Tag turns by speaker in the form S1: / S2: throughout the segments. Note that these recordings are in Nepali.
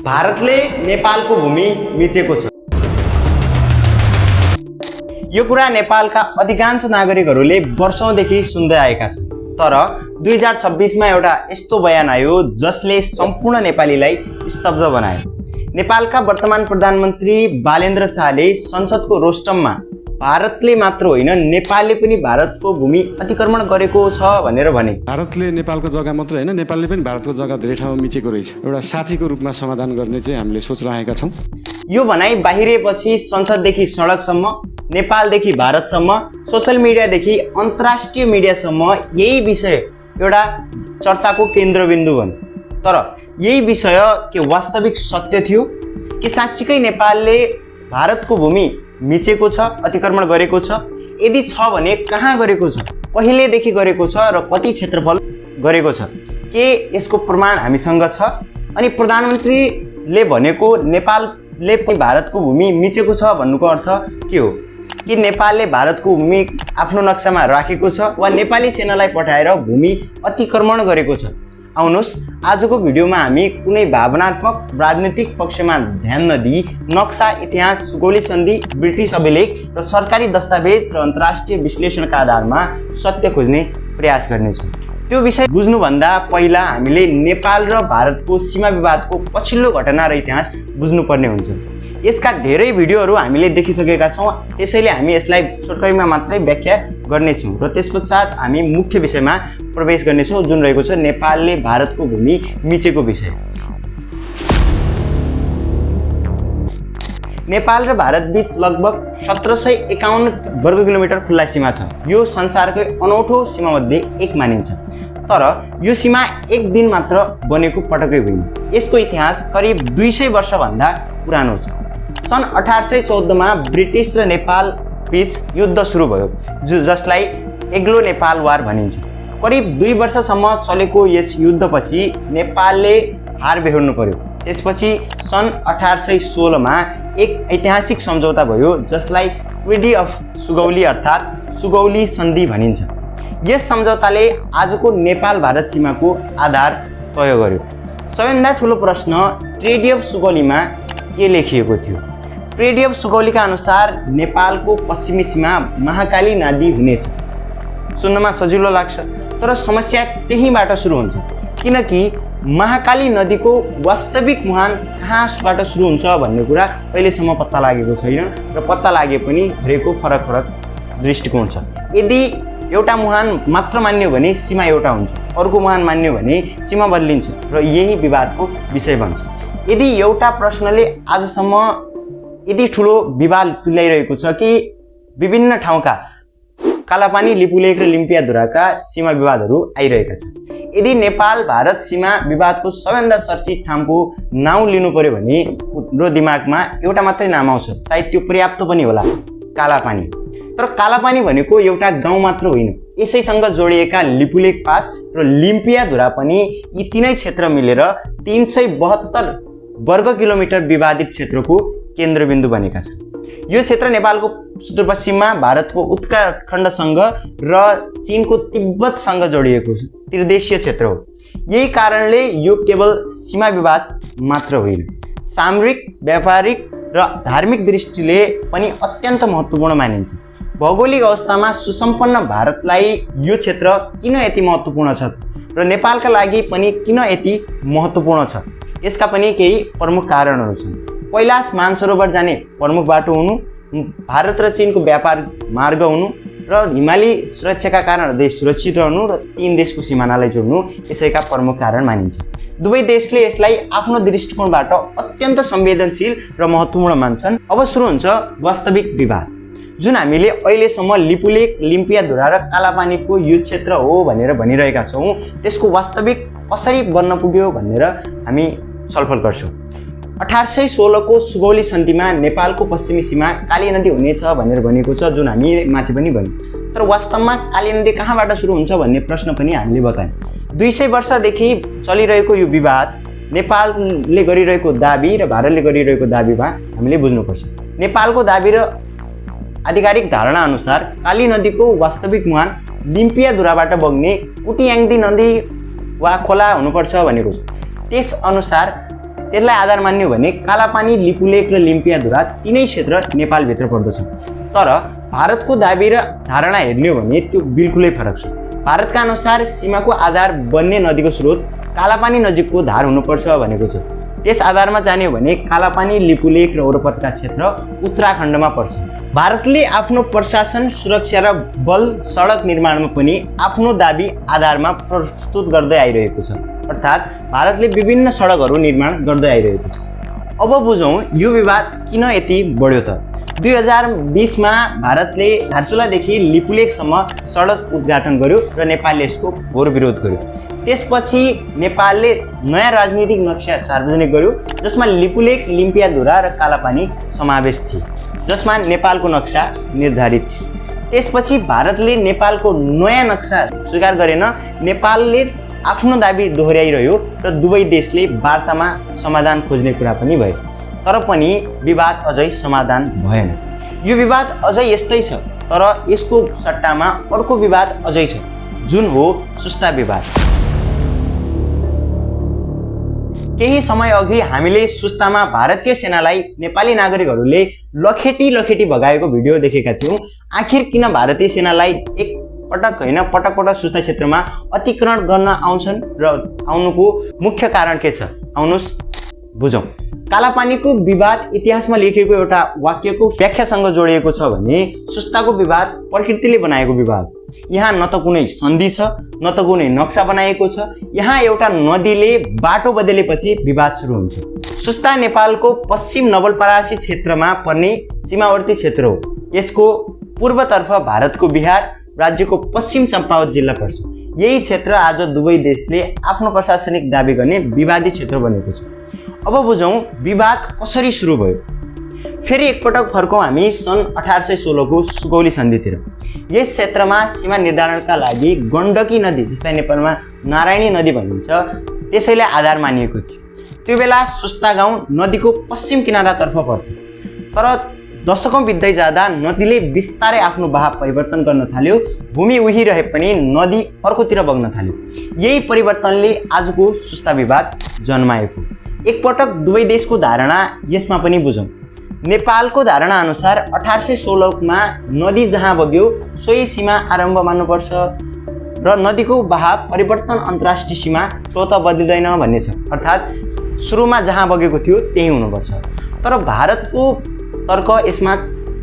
S1: भारतले नेपालको भूमि मिचेको छ। यो कुरा नेपालका अधिकांश नागरिकहरूले वर्षौंदेखि सुन्दै आएका छन्। तर 2026 मा एउटा यस्तो बयान आयो जसले सम्पूर्ण नेपालीलाई स्तब्ध बनायो। नेपालका वर्तमान प्रधानमन्त्री बालेन्द्र शाहले संसदको रोस्टममा भारतले मात्र होइन नेपालले पनि भारतको भूमि अतिक्रमण गरेको छ भनेर भने।
S2: भारतले नेपालको जग्गा मात्र होइन नेपालले पनि भारतको जग्गा धेरै ठाउँमा मिचेको रहेछ। एउटा साथीको रूपमा समाधान गर्ने चाहिँ हामीले सोचिरहेका छौँ।
S1: यो भनाइ बाहिरिएपछि संसददेखि सडकसम्म, नेपालदेखि भारतसम्म, सोसल मिडियादेखि अन्तर्राष्ट्रिय मिडियासम्म यही विषय एउटा चर्चाको केन्द्रबिन्दु बन्यो। तर यही विषय के वास्तविक सत्य थियो कि साँच्चीकै नेपालले भारतको भूमि मिचेको छ, अतिक्रमण गरेको छ? यदि छ भने कहाँ गरेको छ, कहिलेदेखि गरेको छ र कति क्षेत्रफल गरेको छ? के यसको प्रमाण हामीसँग छ? अनि प्रधानमन्त्रीले भनेको नेपालले भारतको भूमि मिचेको छ भन्नुको अर्थ के हो? कि नेपालले भारतको भूमि आफ्नो नक्सामा राखेको छ वा नेपाली सेनालाई पठाएर भूमि अतिक्रमण गरेको छ? आउनुहोस्, आजको भिडियोमा हामी कुनै भावनात्मक राजनीतिक पक्षमा ध्यान नदिई नक्सा, इतिहास, सुगौली सन्धि, ब्रिटिस अभिलेख र सरकारी दस्तावेज र अन्तर्राष्ट्रिय विश्लेषणका आधारमा सत्य खोज्ने प्रयास गर्नेछौँ। त्यो विषय बुझ्नुभन्दा पहिला हामीले नेपाल र भारतको सीमा विवादको पछिल्लो घटना र इतिहास बुझ्नुपर्ने हुन्छ। यसका धेरै भिडियोहरू हामीले देखिसकेका छौँ, त्यसैले हामी यसलाई छोटकरीमा मात्रै व्याख्या गर्नेछौँ र त्यसपश्चात हामी मुख्य विषयमा प्रवेश गर्नेछौँ, जुन रहेको छ नेपालले भारतको भूमि मिचेको विषय। नेपाल र भारत बीच लगभग 1751 वर्ग किलोमिटर खुल्ला सीमा छ। यो संसारकै अनौठो सीमामध्ये एक मानिन्छ। तर यो सीमा एक दिन मात्र बनेको पटकै होइन। यसको इतिहास करिब 200 वर्षभन्दा पुरानो छ। सन् 1814 मा ब्रिटिस र नेपाल बीच युद्ध सुरु भयो, जसलाई एग्लो नेपाल वार भनिन्छ। करिब 2 वर्षसम्म चलेको यस युद्धपछि नेपालले हार बेहोर्नु पर्यो। त्यसपछि सन् 1816 मा एक ऐतिहासिक सम्झौता भयो जसलाई ट्रिटी अफ सुगौली अर्थात् सुगौली सन्धि भनिन्छ। यस सम्झौताले आजको नेपाल भारत सीमाको आधार तय गर्यो। सबैभन्दा ठुलो प्रश्न ट्रिटी अफ सुगौलीमा के लेखिएको थियो? ट्रिटी अफ सुगौलीका अनुसार नेपालको पश्चिमी सीमा महाकाली नदी हुनेछ। सुन्नमा सजिलो लाग्छ, तर समस्या त्यहीँबाट सुरु हुन्छ, किनकि महाकाली नदीको वास्तविक मुहान कहाँबाट सुरु हुन्छ भन्ने कुरा अहिलेसम्म पत्ता लागेको छैन र पत्ता लागे पनि हरेकको फरक फरक दृष्टिकोण छ। यदि एउटा मुहान मात्र मान्यो भने सीमा एउटा हुन्छ, अर्को मुहान मान्यो भने सीमा बदलिन्छ र यही विवादको विषय बन्छ। यदि एउटा प्रश्नले आजसम्म यति ठुलो विवाद तुल्याइरहेको छ कि विभिन्न ठाउँका कालापानी, लिपुलेख र लिम्पियाधुराका सीमा विवादहरू आइरहेका छन्। यदि नेपाल भारत सीमा विवादको सबैभन्दा चर्चित ठाउँको नाउँ लिनु पर्यो भने हाम्रो दिमागमा एउटा मात्रै नाम आउँछ, सायद त्यो पर्याप्त पनि होला, कालापानी। तर कालापानी भनेको एउटा गाउँ मात्र होइन, यसैसँग जोडिएका लिपुलेख पास र लिम्पियाधुरा पनि यी तीनै क्षेत्र मिलेर 372 वर्ग किलोमिटर विवादित क्षेत्रको केन्द्रबिन्दु बनेका छन्। यो क्षेत्र नेपालको सुदूरपश्चिममा भारतको उत्तराखण्डसँग र चीनको तिब्बतसँग जोडिएको त्रिदेशीय क्षेत्र हो। यही कारणले यो केवल सीमा विवाद मात्र होइन, सामरिक, व्यापारिक र धार्मिक दृष्टिले पनि अत्यन्त महत्त्वपूर्ण मानिन्छ। भौगोलिक अवस्थामा सुसम्पन्न भारतलाई यो क्षेत्र किन यति महत्त्वपूर्ण छ र नेपालका लागि पनि किन यति महत्त्वपूर्ण छ? यसका पनि केही प्रमुख कारणहरू छन्। कैलाश मानसरोवर जाने प्रमुख बाटो हुनु, भारत र चीनको व्यापार मार्ग हुनु र हिमाली सुरक्षाका कारण देश सुरक्षित रहनु र तीन देशको सिमानालाई जोड्नु यसैका प्रमुख कारण मानिन्छ। दुवै देशले यसलाई आफ्नो दृष्टिकोणबाट अत्यन्त संवेदनशील र महत्त्वपूर्ण मान्छन्। अब सुरु हुन्छ वास्तविक विवाद, जुन हामीले अहिलेसम्म लिपुलेख, लिम्पियाधुरा र कालापानीको यो क्षेत्र हो भनेर भनिरहेका छौँ। त्यसको वास्तविक कसरी बन्न पुग्यो भनेर हामी छलफल गर्छौँ। 1816 को सुगौली सन्धिमा नेपालको पश्चिमी सीमा काली नदी हुनेछ भनेर भनेको छ, जुन हामी माथि पनि भन्यौँ। तर वास्तवमा काली नदी कहाँबाट सुरु हुन्छ भन्ने प्रश्न पनि हामीले बतायौँ। 200 वर्षदेखि चलिरहेको यो विवाद नेपालले गरिरहेको दाबी र भारतले गरिरहेको दाबीमा हामीले बुझ्नुपर्छ। नेपालको दाबी र आधिकारिक धारणा अनुसार काली नदीको वास्तविक मुहान लिम्पियाधुराबाट बग्ने कुटियाङ्दी नदी वा खोला हुनुपर्छ भनेको छ। त्यस अनुसार त्यसलाई आधार मान्यो भने कालापानी, लिपुलेक र लिम्पियाधुरा तीनै क्षेत्र नेपालभित्र पर्दछ। तर भारतको दाबी र धारणा हेर्ने हो भने त्यो बिल्कुलै फरक छ। भारतका अनुसार सीमाको आधार बन्ने नदीको स्रोत कालापानी नजिकको धार हुनुपर्छ भनेको छ। त्यस आधारमा जाने हो भने कालापानी, लिपुलेक र वरपरका क्षेत्र उत्तराखण्डमा पर्छ। भारतले आफ्नो प्रशासन, सुरक्षा र बल सडक निर्माणमा पनि आफ्नो दाबी आधारमा प्रस्तुत गर्दै आइरहेको छ। अर्थात् भारतले विभिन्न सडकहरू निर्माण गर्दै आइरहेको छ। अब बुझौँ यो विवाद किन यति बढ्यो त। 2020 मा भारतले धारचुलादेखि लिपुलेकसम्म सडक उद्घाटन गर्यो र नेपालले यसको घोर विरोध गर्यो। त्यसपछि नेपालले नयाँ राजनीतिक नक्सा सार्वजनिक गर्यो जसमा लिपुलेक, लिम्पियाधुरा र कालापानी समावेश थिए, जसमा नेपालको नक्सा निर्धारित थियो। त्यसपछि भारतले नेपालको नयाँ नक्सा स्वीकार गरेन। नेपालले आफ्नो दाबी दोहोऱ्याइरह्यो र दुवै देशले वार्तामा समाधान खोज्ने कुरा पनि भयो। तर पनि विवाद अझै समाधान भएन। यो विवाद अझै यस्तै छ, तर यसको सट्टामा अर्को विवाद अझै छ, जुन हो सुस्ता विवाद। केही समय अघि हामीले सुस्तामा भारतीय सेनालाई नेपाली नागरिकहरूले लखेटी भगाएको भिडियो देखेका थियौँ। आखिर किन भारतीय सेनालाई एक पटक होइन पटक सुस्ता क्षेत्रमा अतिक्रमण गर्न आउँछन् र आउनुको मुख्य कारण के छ, आउनुहोस् बुझौँ। कालापानीको विवाद इतिहासमा लेखिएको एउटा वाक्यको व्याख्यासँग जोडिएको छ भने सुस्ताको विवाद प्रकृतिले बनाएको विवाद। यहाँ न त कुनै सन्धि छ, न त कुनै नक्सा बनाएको छ। यहाँ एउटा नदीले बाटो बदलेपछि विवाद सुरु हुन्छ। सुस्ता नेपालको पश्चिम नवलपरासी क्षेत्रमा पर्ने सीमावर्ती क्षेत्र हो। यसको पूर्वतर्फ भारतको बिहार राज्यको पश्चिम चम्पावत जिल्ला पर्छ। यही क्षेत्र आज दुवै देशले आफ्नो प्रशासनिक दाबी गर्ने विवादित क्षेत्र बनेको छ। अब बुझौँ विवाद कसरी सुरु भयो। फेरि एकपटक फर्कौँ हामी सन् 1816 को सुगौली सन्धितिर। यस क्षेत्रमा सीमा निर्धारणका लागि गण्डकी नदी, जसलाई नेपालमा नारायणी नदी भनिन्छ, त्यसैलाई आधार मानिएको थियो। त्यो बेला सुस्ता गाउँ नदीको पश्चिम किनारातर्फ पर्थ्यो। तर दशकौँ बित्दै जाँदा नदीले बिस्तारै आफ्नो बहाव परिवर्तन गर्न थाल्यो। भूमि उही रहे पनि नदी अर्कोतिर बग्न थाल्यो। यही परिवर्तनले आजको सुस्ता विवाद जन्माएको। एकपटक दुवै देशको धारणा यसमा पनि बुझौँ। नेपालको धारणा अनुसार 1816 मा नदी जहाँ बग्यो सोही सीमा आरम्भ मान्नुपर्छ र नदीको बहाव परिवर्तन अन्तर्राष्ट्रिय सीमा स्वतः बदलिँदैन भन्ने छ। अर्थात् सुरुमा जहाँ बगेको थियो त्यही हुनुपर्छ। तर भारतको तर्क यसमा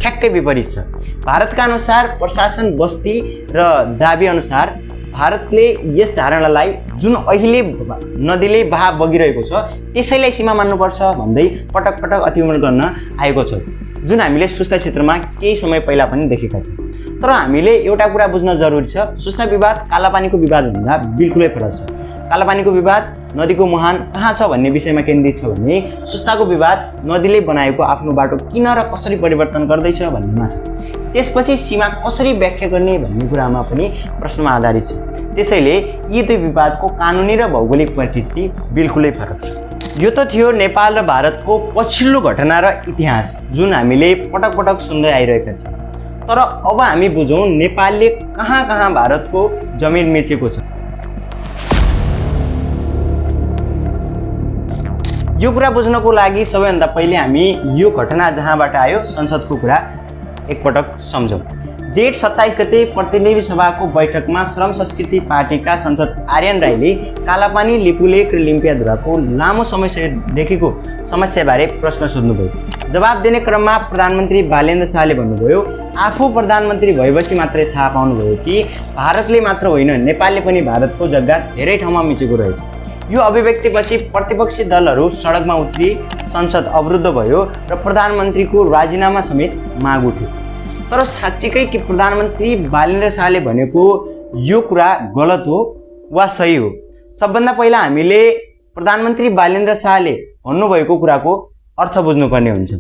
S1: ठ्याक्कै विपरीत छ। भारतका अनुसार प्रशासन, बस्ती र दाबी अनुसार भारतले यस धारणालाई जुन अहिले नदीले बहाव बगिरहेको छ त्यसैलाई सीमा मान्नुपर्छ भन्दै पटक अतिक्रमण गर्न आएको छ, जुन हामीले सुस्ता क्षेत्रमा केही समय पहिला पनि देखेका थियौँ। तर हामीले एउटा कुरा बुझ्न जरुरी छ, सुस्ता विवाद कालापानीको विवादभन्दा बिल्कुलै फरक छ। कालापानीको विवाद नदीको मुहान कहाँ छ भन्ने विषयमा केन्द्रित छ भने सुस्ताको विवाद नदीले बनाएको आफ्नो बाटो किन र कसरी परिवर्तन गर्दैछ भन्नेमा छ। त्यसपछि सीमा कसरी व्याख्या गर्ने भन्ने कुरामा पनि प्रश्नमा आधारित छ। त्यसैले यी दुई विवादको कानुनी र भौगोलिक प्रकृति बिल्कुलै फरक छ। यो त थियो नेपाल र भारतको पछिल्लो घटना र इतिहास, जुन हामीले पटक सुन्दै आइरहेका थियौँ। तर अब हामी बुझौँ नेपालले कहाँ भारतको जमिन मिचेको छ। यो कुरा बुझ्नको लागि सबैभन्दा पहिले हामी यो घटना जहाँबाट आयो संसदको कुरा एकपटक सम्झौँ। जेठ 27 गते प्रतिनिधि सभाको बैठकमा श्रम संस्कृति पार्टीका सांसद आर्यन राईले कालापानी, लिपुलेक र लिम्पियाधुराको लामो समयसहित देखेको समस्याबारे प्रश्न सोध्नुभयो। जवाब दिने क्रममा प्रधानमन्त्री बालेन्द्र शाहले भन्नुभयो, आफू प्रधानमन्त्री भएपछि मात्रै थाहा पाउनुभयो कि भारतले मात्र होइन नेपालले पनि भारतको जग्गा धेरै ठाउँमा मिचेको रहेछ। यो अभिव्यक्तिपछि प्रतिपक्षी दलहरू सडकमा उत्रि संसद अवरुद्ध भयो र प्रधानमन्त्रीको राजीनामा समेत माग उठ्यो। तर साँच्चीकै कि प्रधानमन्त्री बालेन्द्र शाहले भनेको यो कुरा गलत हो वा सही हो? सबभन्दा पहिला हामीले प्रधानमन्त्री बालेन्द्र शाहले भन्नुभएको कुराको अर्थ बुझ्नुपर्ने हुन्छ।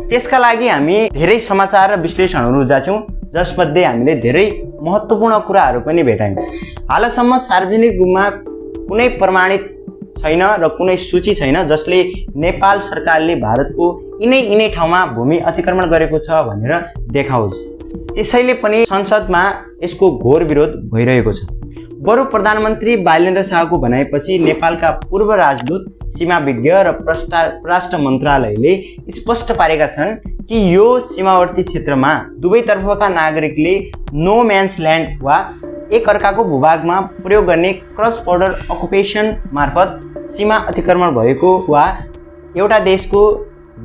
S1: त्यसका लागि हामी धेरै समाचार र विश्लेषणहरू जाँच्यौँ, जसमध्ये हामीले धेरै महत्त्वपूर्ण कुराहरू पनि भेटायौँ। हालसम्म सार्वजनिक रूपमा कुनै प्रमाणित छैन र कुनै सूची छैन जसले नेपाल सरकारले भारतको यिनै ठाउँमा भूमि अतिक्रमण गरेको छ भनेर देखाओस्। त्यसैले पनि संसदमा यसको घोर विरोध भइरहेको छ। बरु प्रधानमन्त्री बालेन्द्र शाहको भनाइपछि नेपालका पूर्व राजदूत, सीमा विज्ञ र परराष्ट्र मन्त्रालयले स्पष्ट पारेका छन् कि यो सीमावर्ती क्षेत्रमा दुवैतर्फका नागरिकले नो म्यान्स ल्यान्ड वा एक अर्काको भूभागमा प्रयोग गर्ने क्रस बोर्डर अकुपेसन मार्फत सीमा अतिक्रमण भएको वा एउटा देशको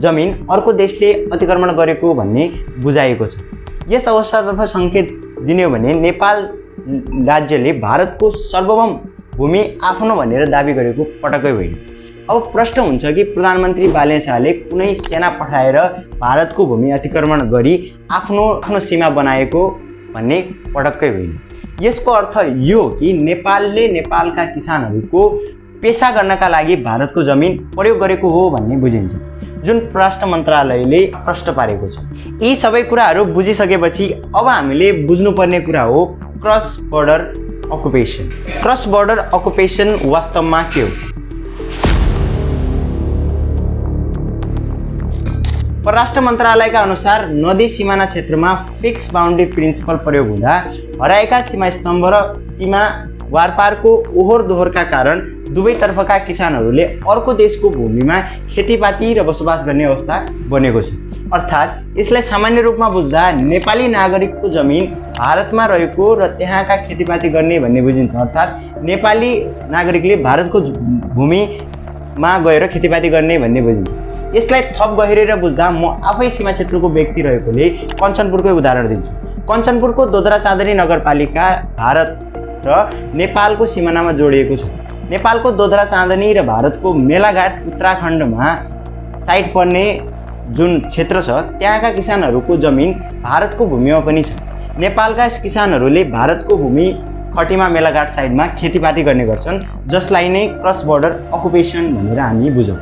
S1: जमिन अर्को देशले अतिक्रमण गरेको भन्ने बुझाइएको छ। यस अवस्थातर्फ सङ्केत दिने हो भने नेपाल राज्यले भारतको सार्वभौम भूमि आफ्नो भनेर दाबी गरेको पटक्कै होइन। अब प्रश्न हुन्छ कि प्रधानमन्त्री बालेन्द्र शाहले कुनै सेना पठाएर भारतको भूमि अतिक्रमण गरी आफ्नो सीमा बनाएको भन्ने पटक्कै होइन। यसको अर्थ यो हो कि नेपालले नेपालका किसानहरूको पेसा गर्नका लागि भारतको जमिन प्रयोग गरेको हो भन्ने बुझिन्छ, जुन परराष्ट्र मन्त्रालयले प्रश्न पारेको छ। यी सबै कुराहरू बुझिसकेपछि अब हामीले बुझ्नुपर्ने कुरा हो cross border occupation. Cross border occupation वास्तवमा के हो? परराष्ट्र मन्त्रालयका अनुसार नदी सिमाना क्षेत्रमा फिक्स बाउन्ड्री प्रिन्सिपल प्रयोग हुँदा हराएका सीमा स्तम्भ र सीमा वारपारको ओहोर दोहोरका कारण दुवैतर्फका किसानहरूले अर्को देशको भूमिमा खेतीपाती र बसोबास गर्ने अवस्था बनेको छ। अर्थात् यसलाई सामान्य रूपमा बुझ्दा नेपाली नागरिकको जमिन भारतमा रहेको र त्यहाँका खेतीपाती गर्ने भन्ने बुझिन्छ। अर्थात् नेपाली नागरिकले भारतको भूमिमा गएर खेतीपाती गर्ने भन्ने बुझिन्छ। यसलाई थप गहिरेर बुझ्दा म आफै सीमा क्षेत्रको व्यक्ति रहेकोले कञ्चनपुरकै उदाहरण दिन्छु। कञ्चनपुरको दोदरा चाँदनी नगरपालिका भारत र नेपालको सिमानामा जोडिएको छ। नेपालको दोदरा चाँदनी र भारतको मेलाघाट उत्तराखण्डमा साइड पर्ने जुन क्षेत्र छ त्यहाँका किसानहरूको जमिन भारतको भूमिमा पनि छ। नेपालका किसानहरूले भारतको भूमि खटीमा मेलाघाट साइडमा खेतीपाती गर्ने गर्छन्, जसलाई नै क्रस बोर्डर अकुपेसन भनेर हामी बुझौँ।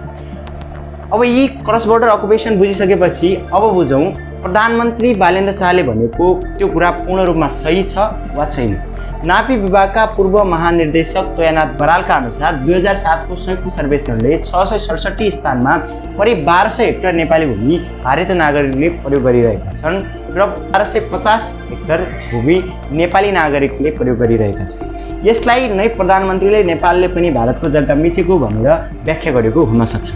S1: अब यी क्रस बोर्डर अकुपेसन बुझिसकेपछि अब बुझौँ प्रधानमन्त्री बालेन्द्र शाहले भनेको त्यो कुरा पूर्ण रूपमा सही छ वा छैन। नापी विभागका पूर्व महानिर्देशक तोयानाथ बरालका अनुसार 2007 को संयुक्त सर्वेक्षणले 667 स्थानमा करिब 1200 हेक्टर नेपाली भूमि भारतीय नागरिकले प्रयोग गरिरहेका छन् र 1250 हेक्टर भूमि नेपाली नागरिकले प्रयोग गरिरहेका छन्। यसलाई नै प्रधानमन्त्रीले नेपालले पनि भारतको जग्गा मिचेको भनेर व्याख्या गरेको हुन सक्छ।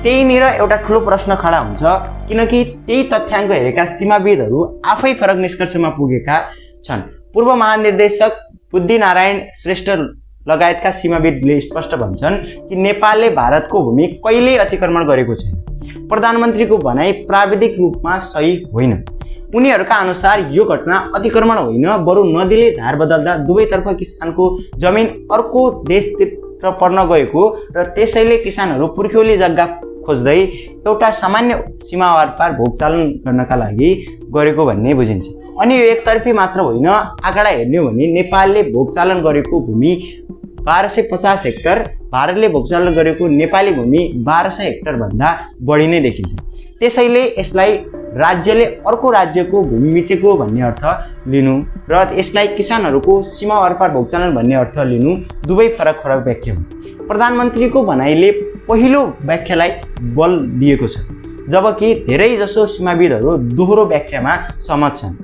S1: त्यहीँनिर एउटा ठुलो प्रश्न खडा हुन्छ, किनकि त्यही तथ्याङ्क हेरेका सीमाविदहरू आफै फरक निष्कर्षमा पुगेका छन्। पूर्व महानिर्देशक बुद्धिनारायण श्रेष्ठ लगायतका सीमाविदले स्पष्ट भन्छन् कि नेपालले भारतको भूमि कहिल्यै अतिक्रमण गरेको छैन। प्रधानमन्त्रीको भनाइ प्राविधिक रूपमा सही होइन। उनीहरूका अनुसार यो घटना अतिक्रमण होइन, बरु नदीले धार बदल्दा दुवैतर्फ किसानको जमिन अर्को देशतिर पर्न गएको र त्यसैले किसानहरू पुर्ख्यौली जग्गा खोज्दै एउटा सामान्य सीमा वारपार भोगचालन गर्नका लागि गरेको भन्ने बुझिन्छ। अनि यो एकतर्फी मात्र होइन, आँकडा हेर्ने हो भने नेपालले भोगचालन गरेको भूमि 1250 हेक्टर, भारतले भोगचालन गरेको नेपाली भूमि 1200 हेक्टर भन्दा बढी नै देखिन्छ। त्यसैले यसलाई राज्यले अर्को राज्यको भूमि मिचेको भन्ने अर्थ लिनु र यसलाई किसानहरूको सीमा वारपार भोगचालन भन्ने अर्थ लिनु दुवै फरक फरक व्याख्या हुन्। प्रधानमन्त्रीको भनाइले पहिलो व्याख्यालाई बल दिएको छ, जबकि धेरैजसो सीमाविदहरू दोहोरो व्याख्यामा सहमत छन्।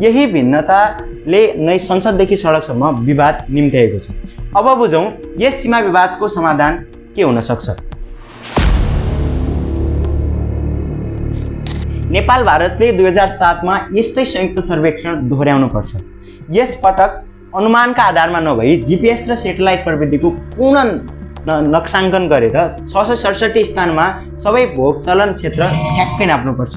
S1: यही भिन्नताले नै संसददेखि सडकसम्म विवाद निम्त्याएको छ। अब बुझौँ यस सीमा विवादको समाधान के हुन सक्छ। नेपाल भारतले 2007 मा यस्तै संयुक्त सर्वेक्षण दोहोर्याउनु पर्छ। यस पटक अनुमानका आधारमा नभई जीपीएस र सेटेलाइट प्रविधिको पूर्ण नक्साङ्कन गरेर 667 स्थानमा सबै भोगचालन क्षेत्र ठ्याक्कै नाप्नुपर्छ।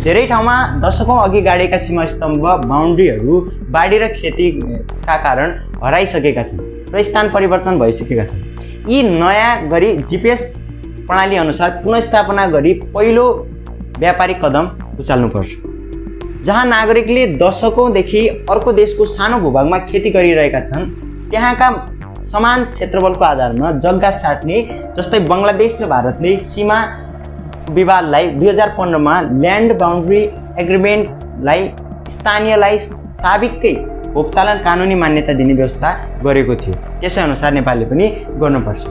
S1: धेरै ठाउँमा दशकौं अघि गाडेका सीमा स्तम्भ बाउन्ड्रीहरू बाढी र खेतीका कारण हराइसकेका छन् र स्थान परिवर्तन भइसकेका छन्। यी नयाँ गरी जीपीएस प्रणाली अनुसार पुनर्स्थापना गरी पहिलो व्यापारिक कदम उचाल्नुपर्छ। जहाँ नागरिकले दशकौंदेखि अर्को देशको सानो भूभागमा खेती गरिरहेका छन् त्यहाँका समान क्षेत्रफलको आधारमा जग्गा साट्ने, जस्तै बङ्गलादेश र भारतले सीमा विवादलाई 2015 मा ल्यान्ड बाउन्ड्री एग्रिमेन्टलाई स्थानीयलाई साबिककै भोगचालन कानुनी मान्यता दिने व्यवस्था गरेको थियो। त्यसै अनुसार नेपालले पनि गर्नुपर्छ।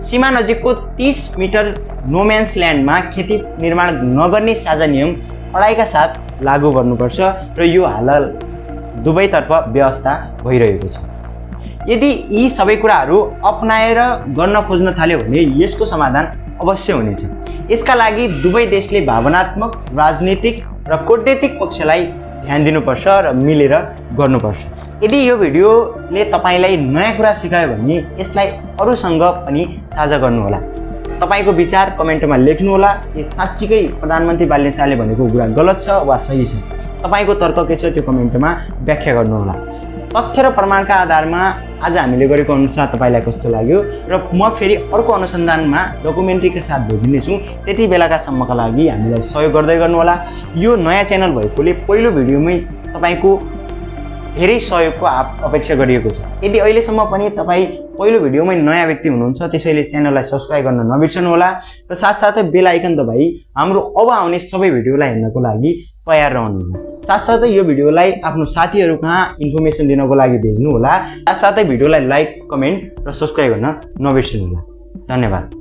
S1: सीमा नजिकको 30 मिटर नोम्यान्स ल्यान्डमा खेती निर्माण नगर्ने साझा नियम अडाइका साथ लागू गर्नुपर्छ र यो हाल दुवैतर्फ व्यवस्था भइरहेको छ। यदि यी सबै कुराहरू अपनाएर गर्न खोज्न थाल्यो भने यसको समाधान अवश्य हुनेछ। यसका लागि दुवै देशले भावनात्मक, राजनीतिक र कूटनीतिक पक्षलाई ध्यान दिनुपर्छ र मिलेर गर्नुपर्छ। यदि यो भिडियोले तपाईँलाई नयाँ कुरा सिकायो भने यसलाई अरूसँग पनि साझा गर्नुहोला। तपाईँको विचार कमेन्टमा लेख्नुहोला कि साँच्चीकै प्रधानमन्त्री बाल्ने शाहले भनेको कुरा गलत छ वा सही छ। तपाईँको तर्क के छ त्यो कमेन्टमा व्याख्या गर्नुहोला। तथ्य र प्रमाणका आधारमा आज हामीले गरेको अनुसार तपाईँलाई कस्तो लाग्यो र म फेरि अर्को अनुसन्धानमा डकुमेन्ट्रीका साथ भेटिनेछु। त्यति बेलाका सम्मका लागि हामीलाई सहयोग गर्दै गर्नुहोला। यो नयाँ च्यानल भएकोले पहिलो भिडियोमै तपाईँको धेरै सहयोगको अपेक्षा गरिएको छ। यदि अहिलेसम्म पनि तपाईँ पहिलो भिडियोमै नयाँ व्यक्ति हुनुहुन्छ त्यसैले च्यानललाई सब्स्क्राइब गर्न नबिर्सनुहोला र साथसाथै बेल आइकन दबाई हाम्रो अब आउने सबै भिडियोलाई हेर्नको लागि तयार रहनुहोला। साथसाथै यो भिडियोलाई आफ्नो साथीहरू कहाँ इन्फर्मेसन दिनको लागि भेज्नुहोला। साथसाथै भिडियोलाई लाइक, कमेन्ट र सब्स्क्राइब गर्न नबिर्सनुहोला। धन्यवाद।